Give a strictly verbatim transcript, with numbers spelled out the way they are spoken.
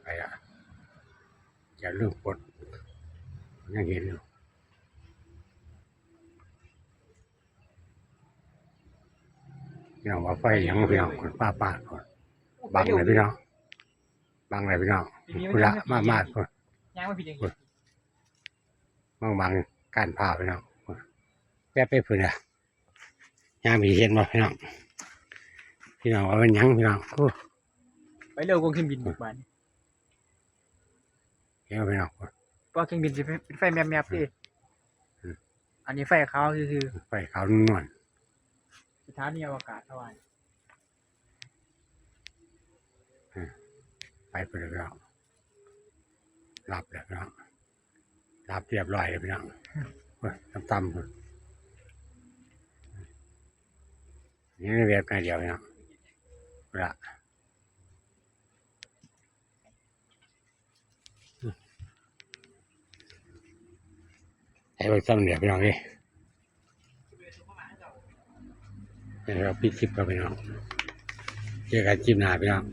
ไปละ อย่าลืมกด ยังเห็นอยู่ พี่น้องว่าไฟหยังพี่น้อง คนป้าป้าคน บังเลยพี่น้อง บังเลยพี่น้อง พุ้นละ มามาพุ้น ย่างมาผิดอย่างนี้ บังบังก้านพร้าวพี่น้อง แป๊บไปพุ้นละ ย่างไปเห็นบ่พี่น้อง พี่น้องว่ามันหยังพี่น้อง โอ้ ไปเร็วกว่าเครื่องบินอีกบาดนี้ เห็นบ่พี่น้อง เพราะเครื่องบินสิเป็นไฟแมบๆเด้ อืม อันนี้ไฟขาวซื่อ ไฟขาวนวล ๆสถานีอวกาศเท่านั้น ไปพุ้นแล้วพี่น้อง หลับแล้วพี่น้อง หลับเรียบร้อยแล้วพี่น้อง โอ้ย ต่ำๆพุ้น นี่เวียดกันเดียวพี่น้อง ละ ให้เบิ่งซ้ำเดียวพี่น้องเอ้ย ให้เราปิดคลิปครับพี่น้อง เจอกันคลิปหน้าพี่น้อง